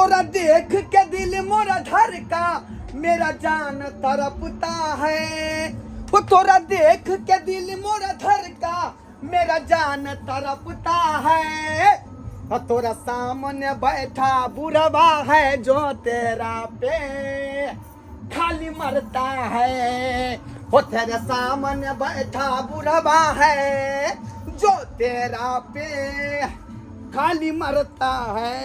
तोरा देख के दिल मोरा धड़का, मेरा जान तड़पता है। वो तोरा देख के दिल मोरा धड़का, मेरा जान तड़पता है। और तोरा सामने बैठा बुढ़वा है जो तेरा पे खाली मरता है। वो तेरे सामने बैठा बुढ़वा है जो तेरा पे खाली मरता है।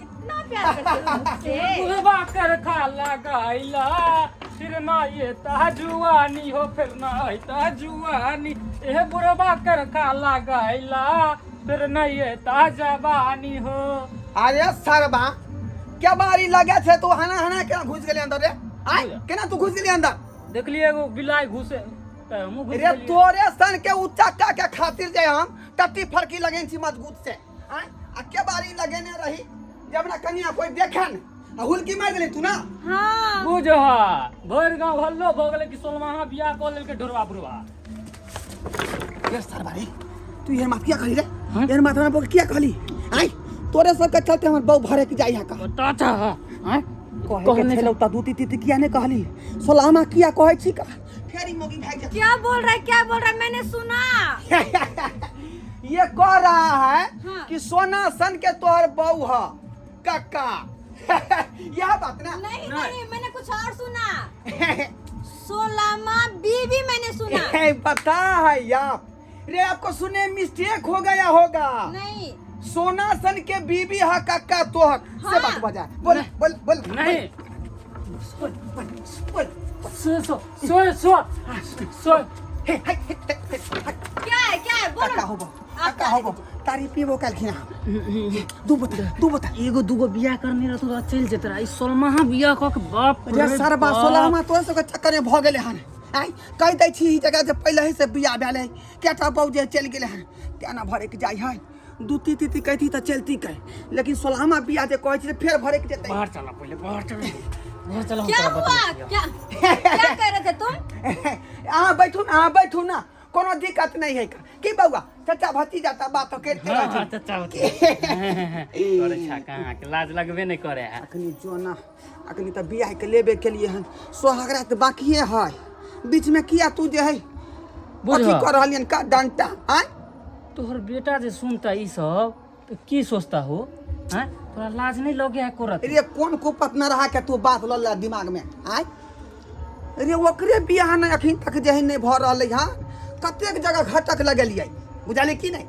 इतना प्यार करते हो मुझसे? बुढ़वा कर खाला गाइला फिर ना ये ता जुआनी हो, फिर ना ता जुआनी। ए बुढ़वा कर खाला गाइला फिर ना ये ता जवानी हो। अरे सरबा क्या बारी लगे छे तू हना हना केना घुस गेली अंदर रे? आय केना तू घुस गेली अंदर? देखलिए एगो बिलाई घुसे तऽ हमहूँ घुसि रे गेलियै। तोरे सन के उचक्का के खातिर जे हम टट्टी फरकी लगेने छी मजबूत से। आय आ के बारी लगेने रही जब ना कनिया कोई देखे न आ हुलकी मारि देली तू ना। हाँ। बुझ हा भरि गाँव हल्लो भऽ गेलै कि सोलमाहा बियाह कऽ लेलकै ढोरबा बुढ़बा। रे सरबा रे तू एहन बात किया कहली रे? हाँ? एहन बात हमरा बहू के किया कहली? आय तोरे सब के चलते हमर बहू भरे के जाइ है का। बता था आँय कहे के कहने छलौ त दू तीती किया नहीं कहली? सोलहमा किया कहै छी का? फेर ई मोगी भागि जेतै। क्या बोल रहा है, क्या बोल रहा है? मैंने सुना। ये कह रहा है हाँ। कि सोना सन के तोहर बहू ह कक्का। यह बात ना? नहीं नहीं मैंने कुछ और सुना। सोलामा बीवी मैंने सुना। ए, पता है आप रे, आपको सुने मिस्टेक हो गया होगा। नहीं सोना सन के बीबी हा कक्का तोहर से हाँ। बात बजा। बोल बोल बोल। नहीं बोल बोल बोल। सो सो सो सो सो हे हे हे, हे, हे, हे। क्या है, क्या है? बोलो। कक्का होबो, आप कक्का होबो, तारी पीबो काल्हि दू बोतल, दू बोतल। एगो दूगो बियाह करने रहतौ तऽ चलि जेतै रह। ई सोलमाहा बियाह कऽ के बाप रे सरबा बाप। सोलहमा तोरा सबके चक्कर में भऽ गेलै हन। आइ कहि दै छी ई जगह जे पहिले ही से बियाह भेलै, कएटा बहू जे चलि गेलै हन, केना भरकि जाइ है। दू ती ती कहती तऽ चलती कह, लेकिन सोलहमा बियाह जे कहै छी से फेर भरकि जेतै। बाहर चला पहिले, बाहर चला, बाहर चला। हम क्या तोरा हुआ? बतबै छियौ। क्या क्या कह रहे थे तुम? अहाँ बैठू ना, अहाँ बैठू ना, कोनो दिक्कत नहीं है का। की बौआ चाचा भतीजा तऽ बात करिते हाँ, रहै हाँ, छै। चचा करे छा कहाँ के लाज लगबे नहीं करे है। अखनी जो ना अखनी तऽ बियाह के लेबे के लिए हन, सोहागरा तऽ बाकिए है, बीच में किया तू जे है बुझ अथी कर रहलियन का डंटा। आय तोहर बेटा जे सुनता ई सब तो की सोचता हो? हैं तोरा लाज नहीं लगे है कोरत? रे कोन कुपत न रहा के तू बात ल ले दिमाग में। आय रे ओकरे बियाह नहीं अखन तक जे है नहीं भऽ रहलै हन, कतेक जगह घटक लगेलियै बुझलियै कि नहीं,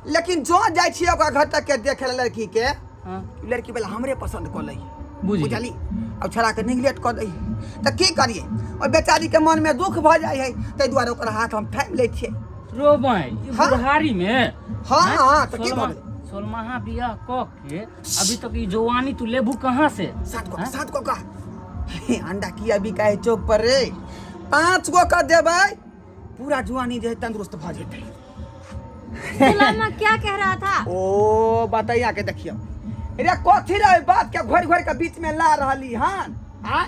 लेकिन जो जाइ छियै ओकरा घटक के देखे लए लड़की के, हाँ। लड़की वाला हमरे पसंद कऽ लै बुझ गेली। बुझली, आ छोड़ा के निगलेक्ट कऽ दै, तऽ की करियै ओहि बेचारी के मन में दुख भऽ जाइ है, ताहि दुआरे ओकर हाथ हम थामि लै छियै। रोबै ई हाँ। बुढ़ारी में। हाँ, हैं? हाँ, तऽ की भऽ गेलै? सोलमाहा बियाह कऽ के अभी तक ई जवानी तू लेबू कहाँ से? सात गो हैं? सात गो का हे, अंडा किया बिकाय है चौक पर रे? 5 गो का देबै पूरा जुआनी जे है तंदुरुस्त भऽ जेतै। गुलामा क्या कह रहा था? ओ बतैया के देखियो रे कथी रे बात के घोरि घोरि के बीच में ला रहली हन। आय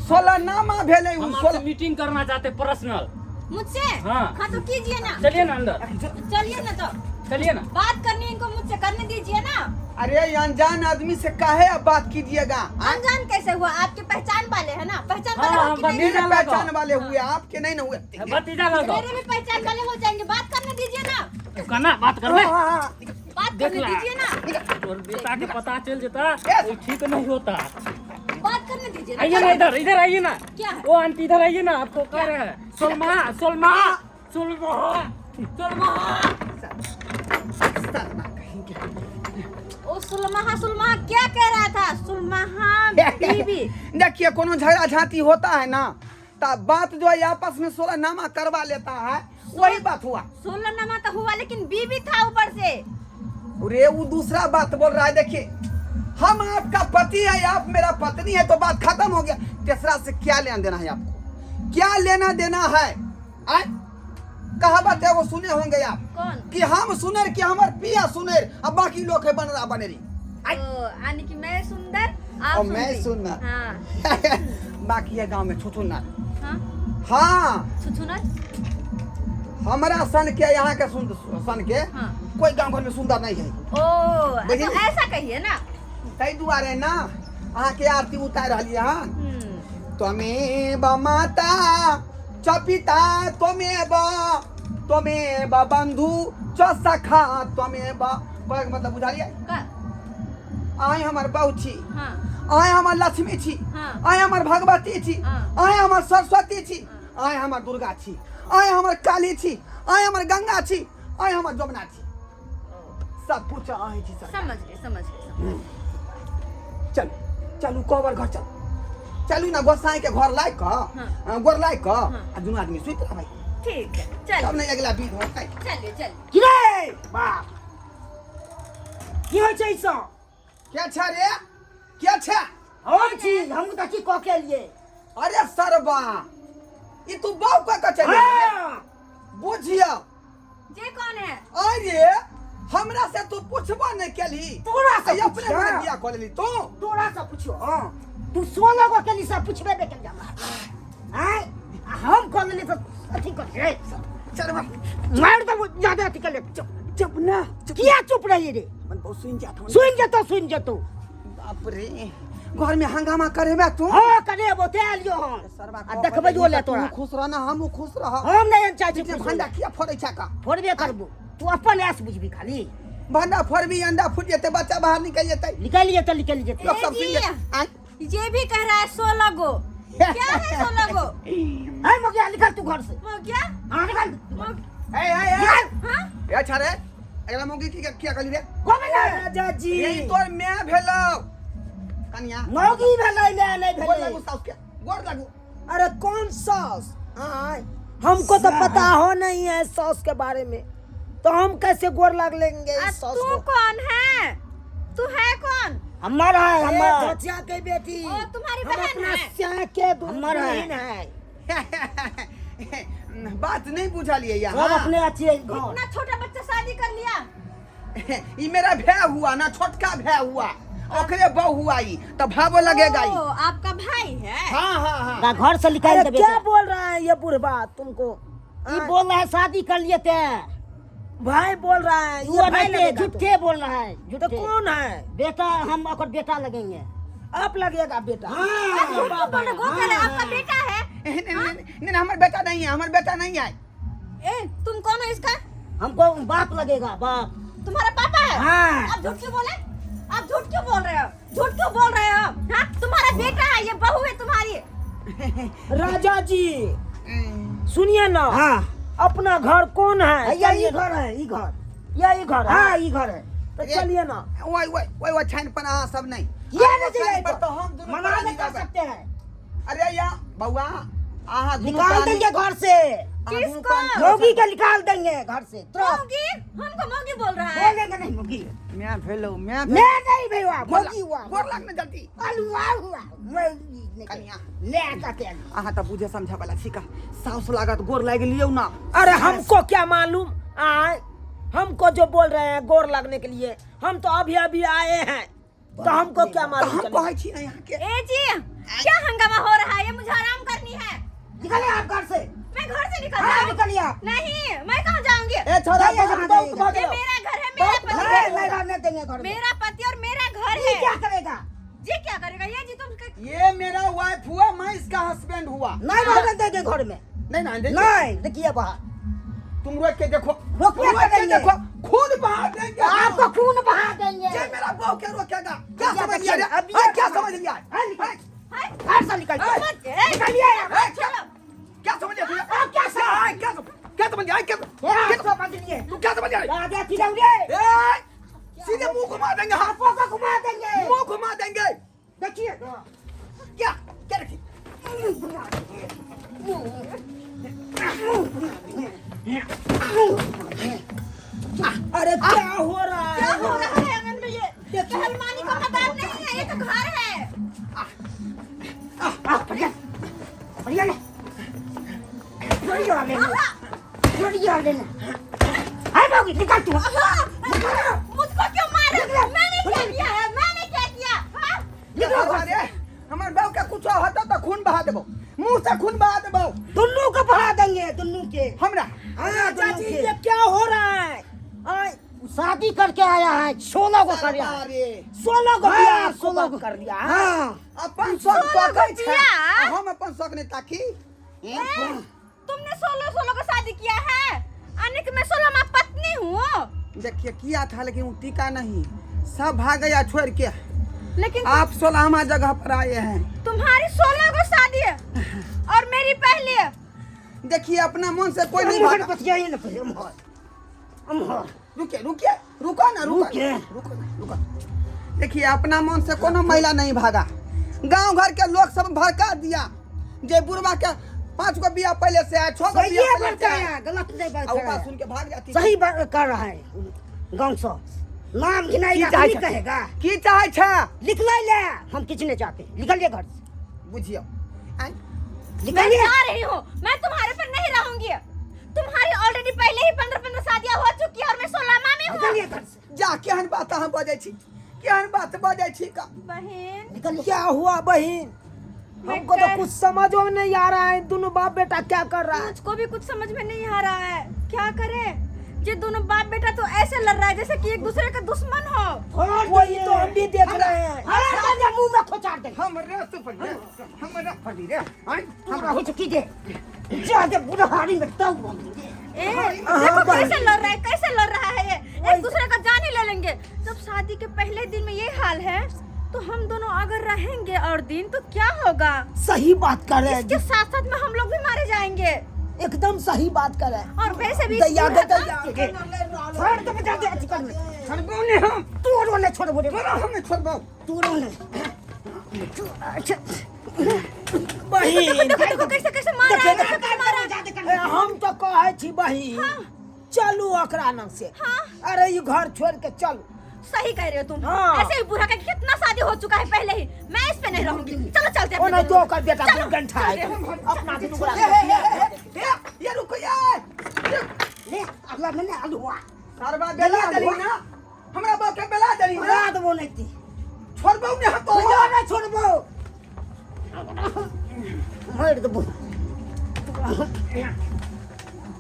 सोलह नामा भेलै उ हम सोलह। आपसे मीटिंग करना चाहते पर्सनल। मुझसे? हाँ। हाँ तो कीजिए ना। चलिए ना अंदर। चलिए ना तो। चलिए ना। बात करनी है इनको मुझसे, करने दीजिए ना। अरे अनजान आदमी से काहे आप बात कीजिएगा? हाँ? अनजान कैसे हुआ? आपके पहचान वाले है ना? पहचान हाँ, वाले हो हाँ, कि नहीं? मेरे भतीजा लगा। पहचान वाले हुए, आपके नहीं ना हुए। भतीजा लगा। मेरे भी पहचान वाले हो जाएंगे, बात करने दीजिए ना। तो कहना बात करबे? हाँ, हाँ, हाँ। बात देख करने ला। दीजिए ना। तोर बेटा के पता चल जाता Yes। वो ठीक नहीं होता। बात करने दीजिए ना। आइए ना इधर, इधर आइए ना। क्या है? वो आंटी इधर आइए ना, आपको कह रहे हैं सोलमा सोलमा सोलमा सोलमा। साला कहीं के। ओ सुलमाहा सुलमाहा क्या कह रहा था? सुलमाहा बीबी। देखिए कोनो झगड़ा झांटी होता है ना तो बात जो है आपस में 16 नामा करवा लेता है, वही बात हुआ। 16 नामा तो हुआ लेकिन बीबी था ऊपर से। अरे वो दूसरा बात बोल रहा है। देखिए हम आपका पति है, आप मेरा पत्नी है, तो बात खत्म हो गया। तीसरा से क्या लेना देना है आपको? क्या लेना देना है? आय? कहावत है वो सुने होंगे आप। कौन? कि हम सुनेर कि हमार पिया सुनेर, अब बाकी लोग है बनरा बनेरी। आय? ओ, यानी कि मैं सुंदर, आप और मैं सुंदरी। सुंदर। हाँ। बाकी है गांव में छुछुनर। हाँ? हाँ। छुछुनर? हमरा सन के यहाँ के सन के हाँ। कोई गांव घर में सुंदर नहीं है। ओ बुझली? तो ऐसा कहिए ना। ताहि दुआरे ना अहाँके आरती उतारि रहलियै हन। त्वमेव माता च पिता त्वमेव त्वमेव बंधु च सखा त्वमेव। कहैके मतलब बुझलियै? आइ हमर बहु छी, आइ हमर लक्ष्मी छी, आइ हमर भगवती छी, आइ हमर सरस्वती छी, आइ हमर दुर्गा छी, आइ हमर काली छी, आइ हमर गंगा छी, आइ हमर जमुना छी, सब कुछ अहीं छी सर। समझ गए, समझ गए, समझ गए। चलू चलू कोबर घर चलू, चलू ना गोसाई के घर लायक कऽ, गोर लायक कऽ आ दुनू आदमी सुति रहबै। ठीक है, तब चलिए। ने अगिला विध होतै। चलिए चलिए। की रे बाप, की होइ छै ई सब? के छै रे, के छै? हम छी, हम तऽ की कऽ के एलियै। अरे सरबा, ई तू बाऊ कऽ के चलि एलियै? हाँ। बुझियौ। जे कौन है? अरे हमरा से तू पूछबो नहीं केलही। तोरा से आ अपने पूछिया। मने बियाह कऽ लेली तू। तोरा से पूछियो। हाँ, तू 16 गो केली से पूछबे नहीं केली हमरा। आँय, आ हम कऽ लेली तऽ अथी कर रे। चल मार देबो ज्यादा अथी कर ले। चुप चुप ना, चुप। किया चुप रही रे? मन बहुत सुन जात हन। सुन जेतो, सुन जेतो। बाप रे, घर में हंगामा करेबे तू? हाँ करेबो, ते एलियो हम। सरबा आ देखबै जो ले तोरा। तू खुश रहना, हमहूँ खुश रह। हम नहीं चाहै छी जे खुश भंडा होइला। किया फोड़ै छै का? फोड़बे करबो, तू अपन ऐस बुझबी खाली। भंडा फोड़बी अंडा फूट जेतै, बच्चा बाहर निकल जेतै। निकल जेतै, निकल जेतै। लोक सब ए सुनि जी। जेतै। आँय? ये भी कह रहा है 16 गो। क्या है 16 गो? ए मोगिया, निकल तू घर से। मोगिया? हाँ निकल। ए, ए, ए। निकल। हाँ? ए, अच्छा रे, एकरा मौगी की किया कहली रे? कोन भेलै? राजा जी। ये तोर my भेलौ। कनिया। मौगी भेलै, my नहीं गोर भेलै। लागू सास के, गोर लागू। अरे कौन सास? आय, हमको तो पता हो नहीं है सास के बारे में, तो हम कैसे गोर लाग लेंगे आ, इस सास तू को? कौन है? तू है कौन? हमार है, ए, हमार। धोतिया के बेटी। ओ, तुम्हारी हम बहन अपना है। स्या के हमार है। बहन है। बात नहीं बुझलिए सब यहाँ। अपने अच्छी है घर। इतना छोटा बच्चा शादी कर लिया। ई मेरा भै हुआ ना, छोटका भै हुआ, ओकरे बहु हुआ ई, तो भावो लगेगा ई। ओ, आपका भाई है? हाँ हाँ हाँ। का घर से निकाल अरे देबे। क्या बोल रहा है ये बुढ़वा तुमको? ई बोल रहा है शादी कर लिए ते। भाई बोल रहा है, तू ये भाई नहीं लगेगा तो। झूठे बोल रहा है, तो झूठे। कौन है? बेटा, हम अगर बेटा लगेंगे। आप लगेगा बेटा। हाँ। आप झूठ क्यों बोल रहे हो? वो कह रहा है आपका बेटा है। नहीं, नहीं, नहीं, नहीं, हमार बेटा नहीं है, हमार बेटा नहीं है। ए, तुम कौन हो इसका? हमको बाप लगेगा, बाप। तुम्हारा पापा है? हाँ। आप झूठ क्यों बोले? आप झूठ क्यों बोल रहे हो? झूठ क्यों बोल रहे हो? हाँ? तुम्हारा बेटा है, ये बहू है तुम्हारी। राजा जी सुनिए ना। हाँ। अपना घर कौन है? यही घर है, ई घर। यही घर है? हाँ, ई घर है। तो चलिए ना। ओए ओए ओए ओए छान पर अहाँ सब नहीं। ये नहीं छान पर चाहिए। तो हम दुनू मना प्राणी नहीं कर रहबै। सकते हैं। अरे या बउआ, अहाँ दुनू निकाल प्राणी- देंगे घर से। अहाँ दुनू किसको? प्राणी- मोगी के निकाल देंगे घर से तुरंत। मोगी? हमको मोगी बोल रहा है। बोलेंगे नहीं मोगी। मैं भेलो, मैं भेलो। मैं नहीं भेवा, गोर मोगी हुआ। गोर लागने जल्दी। अलुआ हुआ। मोगी नहीं। कनिया। ले आका के आलू। अहाँ तऽ बुझे समझे वाला छी का, साउस लागत गोर लागि लियौ ना। अरे हमको क्या मालूम, आए हमको जो बोल रहे हैं गोर लगने के लिए, हम तो अभी अभी आए हैं, तो हमको क्या तऽ मालूम हम चलेगा? कहै छी ना यहाँ के। ए जी, क्या हंगामा हो रहा है? ये मुझे आराम करनी है। निकलिए आप घर से। मैं घर से निकल हाँ, जाऊँ? निकलिए आप। नहीं, मैं कहाँ जाऊंगी? ए छोरा, जाइए बहुत जहाँ बहुत जाइएगा। भऽ ये गेलौ। मेरा घर है, मेरा पति नहीं, है। नहीं रहने देंगे घर में। मेरा पति और मेरा घर ये है। क्या करेगा? जी क्या करेगा? ये जी तुम ये मेरा वाइफ हुआ, मैं इसका हस्बैंड हुआ। नहीं रहने देंगे घर में। नहीं रहने देंगे। नहीं, देखिए बाहर। तुम रोक के देखो, रोक के रोक के देंगे। देखो, खून बहा देंगे। आपको खून बहा देंगे। ये मेरा बहू के रोकेगा? क्या अब समझ देखिए, लिया? अब ये हाँ, क्या समझ लिया? हाँ, निकल। हाय, घर से निकल। ए, निकलिए आप। ए, क्या समझ लिया तू? आप क्या समझ- हाँ, क्या समझ लिया? ये क्या आप समझ लिए। तू क्या समझ लिया? राजा खिलौने। ए, सीधे मुंह घुमा देंगे, हाँ। आपको को घुमा देंगे। मुंह घुमा देंगे। देखिए। क्या क्या रखी? अरे क्या हो रहा क्या है? हो रहा है आंगन में? ये पहलवानी का मैदान नहीं है, ये तो घर है। आ, बढ़िया। बढ़िया ले। बढ़िया ले। बढ़िया ले। अरे बाबू, निकल तू। मुझको क्यों मार रहे हो? मैंने क्या किया है? मैंने क्या किया? हाँ? निकलो घर से। अरे, हमर बाबू के कुछ होता तो खून बहा देबो, मुंह से खून बहा देबो। दुन्नू को बहा देंगे, दुन्नू के। हमरा? हाँ, 16 गो कर लिया। अरे 16 गो हाँ, बियाह 16 16 गो। कर लिया। हाँ, अपन शौक 16 गो ताकै छै बियाह? आ हम अपन शौक नहि ताकी। ए, तुमने 16 16 को शादी किया है, अनिक मैं 16वां पत्नी हूँ। देखिए किया था लेकिन वो टीका नहीं, सब भाग गया छोड़ के। लेकिन आप 16वां जगह पर आए हैं। तुम्हारी 16 को शादी है और मेरी पहली है। देखिए अपना मन से कोई नहीं अम्हर भागा। बतियाइए ना पहिले, अम्हर अम्हर। रुकिए रुकिए, रुको ना, रुको। रुकिए। रुको ना, रुको। देखिए अपना मन से कोनो महिला नहीं भागा। गांव घर के लोग सब भड़का दिया जे बुढ़वा के 5 गो बियाह पहले से है, 6 गो सही बियाह पहले से बोलता है। है, गलत नहीं आ उ बोलता बात है। सुन के भाग जाती। सही बात कर रहा है गांव से नाम की गिनाएगा, चाहै नहीं छै? कहेगा। की चाहै छै? निकल ले, हम किसी नहीं चाहते, निकलिए घर से। बुझियो आँय, मैं निकलिए। जा रही हूँ, मैं तुम्हारे पर नहीं रहूंगी। तुम्हारी ऑलरेडी पहले ही 15 15 शादियां हो चुकी है और मैं 16वां में हूँ। निकलिए घर से। जा, केहन बात अहाँ बजै छी, केहन बात बजै छी का? बहन। निकलिए। क्या हुआ बहन? मैं हमको तो कुछ समझ में नहीं आ रहा है, दोनों बाप बेटा क्या कर रहा है। मुझको भी कुछ समझ में नहीं आ रहा है, क्या करें। ये दोनों बाप बेटा तो ऐसे लड़ रहा है जैसे कि एक दूसरे का दुश्मन हो। फोड़ वही दिए। तो हम भी देख रहे हैं। अरे तो मुंह में खोचार दे। हमरा सुपर हमरा फटी रे आँय, हमरा हो चुकी दे जा दे बुढ़ारी में तब बोल। ए, देखो कैसे लड़ रहा है, कैसे लड़ रहा है ये, एक दूसरे का जान ही ले लेंगे। जब शादी के पहले दिन में ये हाल है तो हम दोनों अगर रहेंगे और दिन तो क्या होगा? सही बात कर रहे इसके हैं। साथ साथ में हम लोग भी मारे जाएंगे। एकदम सही बात कर रहे हैं। और वैसे भी इस दैया बूढ़ा के का- दैया। छोड़ दे, बजा दे आजकल में। छोड़बौ ने हम। तोरो ने छोड़बो रे। तोरा हम नहीं छोड़बौ। तोरो ने। अच्छा। बहिन। देखो देखो देखो कैसे कैसे मार रहा है, देखिए, कैसे मार रहा है। ए, हम तो कहै छी बहिन, चलू ओकरा नंग से। अरे ई घर छोड़ के चलू। सही कह रहे हो तुम। हाँ। ऐसे ही बूढ़ा का कितना शादी हो चुका है पहले ही, मैं इस पे नहीं रहूंगी। चलो चलते हैं अपने ओना तो दोनों। ओकर बेटा चलो, गंठा है। चलते हैं। अपना दुनू गोरा ए, ए, ए, ए, ए, ये रुको ये। ले अगला महीने अलुआ। सरबा बेला देली ना, हमरा बाप के बेला देली ना। रात वो नहीं थी। छोड़बौ ने हम तोरो तोरा। ने छोड़बो, मार देबो।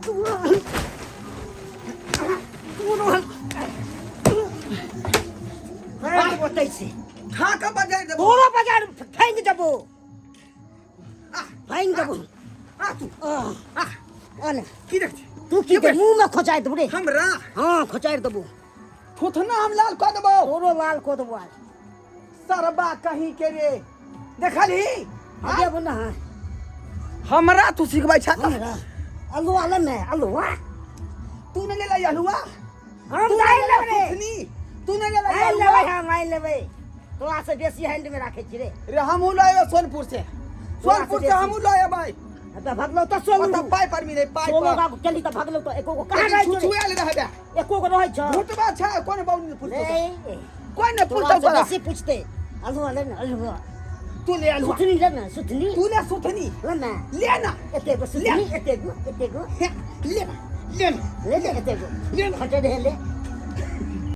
तोरो तोरो मार देबो तैसे। खा के बजाय देबो। तोरो बाजार फेंक देबो, फेंक देबो। आ तू। आ अने की देख छी? तू की दे मुंह में खोचाइ देबो रे। हमरा? हाँ, खोचाइ देबो। थुथना हम लाल कऽ देबो। तोरो लाल को देबो आज। सरबा कहीं के रे, देखलही? देबो ना। हमरा तू सिखबै छ? हमरा अलुआ ले ने अलुआ। तू ने लेला हलुआ। हम तू नहीं ने लेला लेबै रे। थुथनी, तू ने लेला आइ हलुआ। लेबै, हम आइ लेबै। तोरा से बेसी हैंड में राखै छी रे। रे हमहूँ लऽ अयबै सोनपुर से, सोनपुर से हमहूँ लऽ अयबै। तऽ भगलौ तऽ सोलू। ओतऽ पाइ पर मिले, पाइ सोलो पर। का चली तऽ भगलौ तऽ एको गो कहाँ रहै छौ रे? छुछुआयल रहबे। एको गो रहै छौ? भूतबा छै, कोन बाबू नहि पूछतौ। नहीं। कोई नहि तोरा पूछतौ से तोरा। बेसी पूछते। अलुआ ले ने अलुआ। तू ले अलुआ। सुथनी ले ने सुथनी। तू ले सुथनी। ले ने। ले ना। एते गो सुथनी, एते गो, एते गो। हे, ले ना, ले ना। ले ले एते गो। ले ना। खटे दे ले।